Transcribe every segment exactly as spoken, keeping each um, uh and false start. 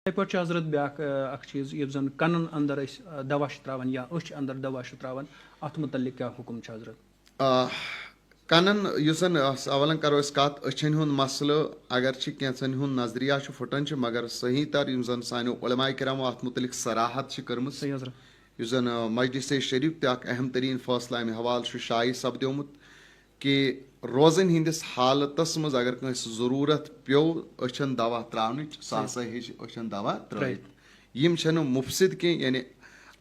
یِتھَے پٲٹھۍ چھُ حضرت بیٛاکھ، آ، اَکھ چیٖز، یُس زَن کَنَن اَندَر أسۍ، آ، دَوا چھِ ترٛاوان یا أچھ اَندَر دَوا چھِ ترٛاوان، اَتھ مُتعلِق کیٛاہ حُکُم چھُ حضرت؟ آ، کَنَن یُس زَن، آ، اَولَن کَرو أسۍ کَتھ أچھَن ہُنٛد مَسلہٕ، اگر چھِ کینٛژَن ہُنٛد نظریہ چھُ پھٕٹان چھِ، مگر صحیح تَر یِم زَن سانیو علماء کرامو اَتھ مُتعلِق صراحت چھِ کٔرمٕژ، صحیح حضرت۔ یُس زَن، آ، مجلس شریف تہِ اَکھ اہم تریٖن فٲصلہٕ اَمہِ حوالہٕ چھُ شایع سَپدیومُت کہِ روزن ہٕنٛدِس حالتس منٛز اگر کٲنٛسہِ ضروٗرت پیوٚو أچھن دوا ترٛاونٕچ، سُہ صحیح۔ ہسا ہیٚچھِ أچھن دوا ترٛٲوِتھ۔ ترٛٲوِتھ۔ یِم چھِنہٕ مُفسِد کینٛہہ، یعنی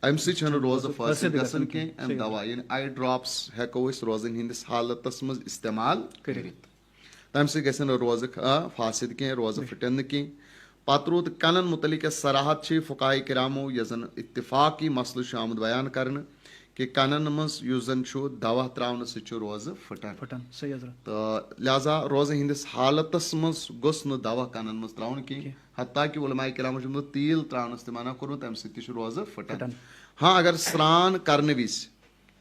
اَمہِ سۭتۍ چھَنہٕ روزٕ فٲسِد فٲسِد گژھان گژھان کینٛہہ۔ کینٛہہ، اَمہِ صحیح۔ دوا، یعنی آی ڈراپس ہٮ۪کو أسۍ روزن ہٕنٛدِس حالتس منٛز استعمال کٔرِتھ۔ کٔرِتھ۔ تَمہِ سۭتۍ گژھِ نہٕ روزٕ، آ، فاسد کینٛہہ، روزٕ پھٕٹن نہٕ کینٛہہ۔ پتہٕ روٗد کَنَن مُتعلِق یۄس صراحت چھِ، فقہاء کرامو یۄس زَن اتفاقی مسلہٕ چھُ آمُت بیان کرنہٕ کہِ کَنَن منٛز یُس زَن چھُ دوا ترٛاونہٕ سۭتۍ چھُ روزٕ پھٕٹان۔ پھٕٹان، صحیح حضرت۔ تہٕ لہذا روزٕ ہٕنٛدِس حالتس منٛز گوٚژھ نہٕ دوا کَنَن منٛز ترٛاوُن کینٛہہ۔ کینٛہہ۔ حتیٰ کہِ علماء کرامو چھُ تیٖل ترٛاونَس تہِ منع کوٚرمُت، تَمہِ سۭتۍ تہِ چھُ روزٕ پھٕٹان۔ پھٕٹان۔ ہاں، اگر سرٛان کرنہٕ وِزِ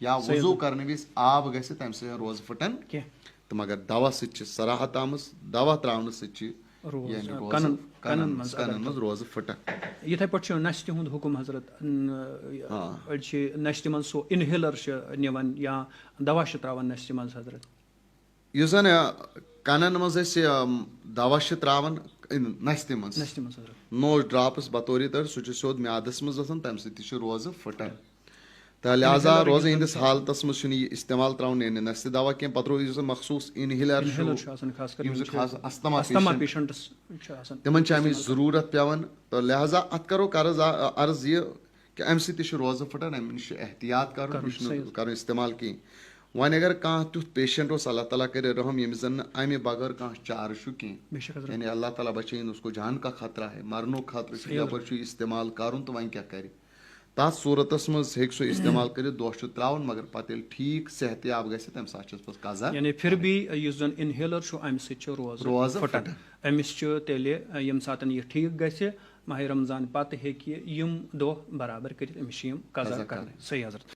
یا صحیح وضوٗ حضرت۔ کرنہٕ وِزِ آب گژھِ، تَمہِ سۭتۍ روزٕ پھٕٹان۔ کینٛہہ۔ تہٕ مگر دوا سۭتۍ چھِ صراحت آمٕژ، دوا ترٛاونہٕ سۭتۍ چھِ روز، یعنی آ، روزٕ کَنَن، کَنَن کَنَن منٛز، منٛز، کَنَن کَنَن منٛز۔ منٛز روزٕ پھٕٹان۔ یِتھَے پٲٹھۍ چھُ نَستہِ ہُنٛد حُکُم حضرت، ن-، آ۔ أڑۍ چھِ نَستہِ منٛز سُہ inhaler چھِ نِوان یا دوا چھِ ترٛاوان نَستہِ منٛز حضرت۔ یُس زَن، آ، کَنَن منٛز أسۍ، آ، دوا چھِ ترٛاوان، اِن-، نَستہِ منٛز۔ نَستہِ منٛز حضرت۔ Nose drops بطورِ تَر، سُہ چھُ سیوٚد میادَس منٛز گژھان، تَمہِ سۭتۍ تہِ چھِ روزٕ پھٕٹان۔ تہٕ لہذا inhaler روزٕ یُس زَن ہٕنٛدِس چھُ حالتس منٛز چھُنہٕ یہِ استعمال ترٛاوُن، یعنی نَستہِ دوا کینٛہہ۔ پتہٕ روٗد یُس زَن مخصوٗص inhaler چھُ، inhaler چھُ آسان، خاص کر یِم یِم زَن چھِ خاص asthma asthma patient۔ Patient ٲسۍ، چھِ آسان تِمن چھِ اَمِچ استعمال۔ ضروٗرت پٮ۪وان۔ تہٕ لہذا اَتھ کرو قرض آ-، عرض یہِ کہِ اَمہِ سۭتۍ تہِ چھُ روزٕ پھٕٹان، اَمہِ نِش چھُ احتیاط کرُن، کرُن، یہِ چھُنہٕ صحیح۔ کرُن استعمال کِہیٖنۍ۔ وۄنۍ اگر کانٛہہ تیُتھ patient اوس، اللہ تعالیٰ کرِ رحم، ییٚمِس زَن نہٕ اَمہِ بغٲر کانٛہہ چارٕ چھُ کِہیٖنۍ، بے شک حضرت۔ یعنی اللہ تعالیٰ بچٲیِن، اس کو جان کا خطرہ ہے، مرنُک خطرٕ چھُ، صحیح حضرت۔ یپٲرۍ چھُ یہِ استعمال کرُن تہٕ وۄنۍ کیٛاہ کرِ؟ تَتھ صوٗرتس منٛز ہیٚکہِ سُہ استعمال کٔرِتھ، دۄہ چھُ ترٛاوُن، مگر پتہٕ ییٚلہِ ٹھیٖک صحت یاب گژھِ، تَمہِ ساتہٕ چھُس پتہٕ قضا یعنی پھر کرٕنۍ۔ بھی یُس زن inhaler چھُ، اَمہِ سۭتۍ چھُ روزٕ روزٕ پھٕٹان۔ پھٕٹان۔ أمِس چھُ تیٚلہِ، ییٚمہِ ساتہٕ یہِ ٹھیٖک گژھِ، ماہِ رمضان پتہٕ ہیٚکہِ یہِ یِم دۄہ برابر کٔرِتھ، أمِس چھِ یِم قضا قضا کرٕنۍ۔ کرٕنۍ۔ صحیح حضرت۔